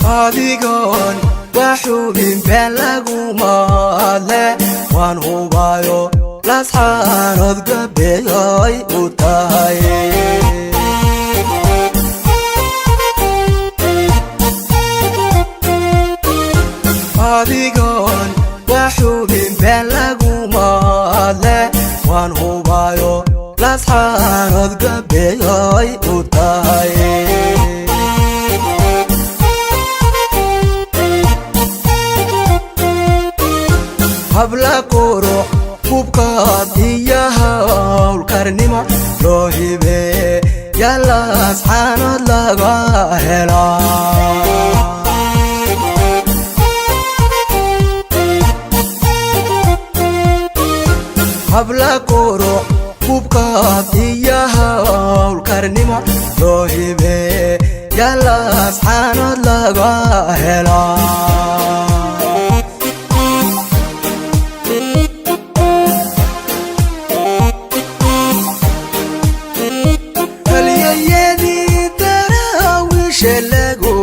Adigoon waxubin been lagumaadle, waan hubayo Laascaanood gabeyoy u tahay. Adigoon waxubin been lagumaadle, waan hubayo Laascaanood gabeyoy u tahay. Habla qurux hubkaad iyo hawlkarnimo loo hibe Yalaascaanood laga helaa. Habla qurux hubkaad iyo hawlkarnimo loo hibe Yalaascaanood laga helaa. Halyayadii Daraawiishe lagu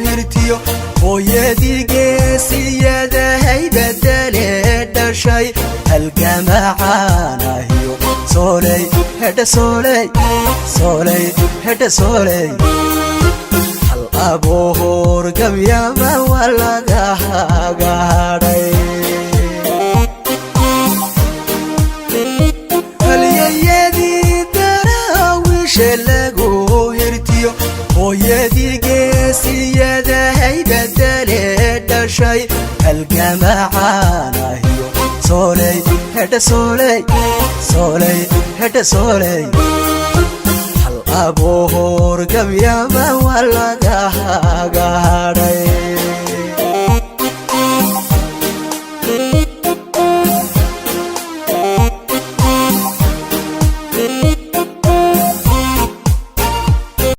hirtiyo, hooyadii geesiyadahay bedele dhashay, halgamacaanahiyo sooley hedha sooley sooley hedha sooley, hal abuur gabyaba waa laga hagaadhay. Halyayadii Daraawiishe lagu hirtiyo, hooyadii geesiyadahay bedele dhashay, halgamacaanahiyo sooley hedha sooley sooley hedha sooley, hal abuur gabyaba waa laga hagaadhay.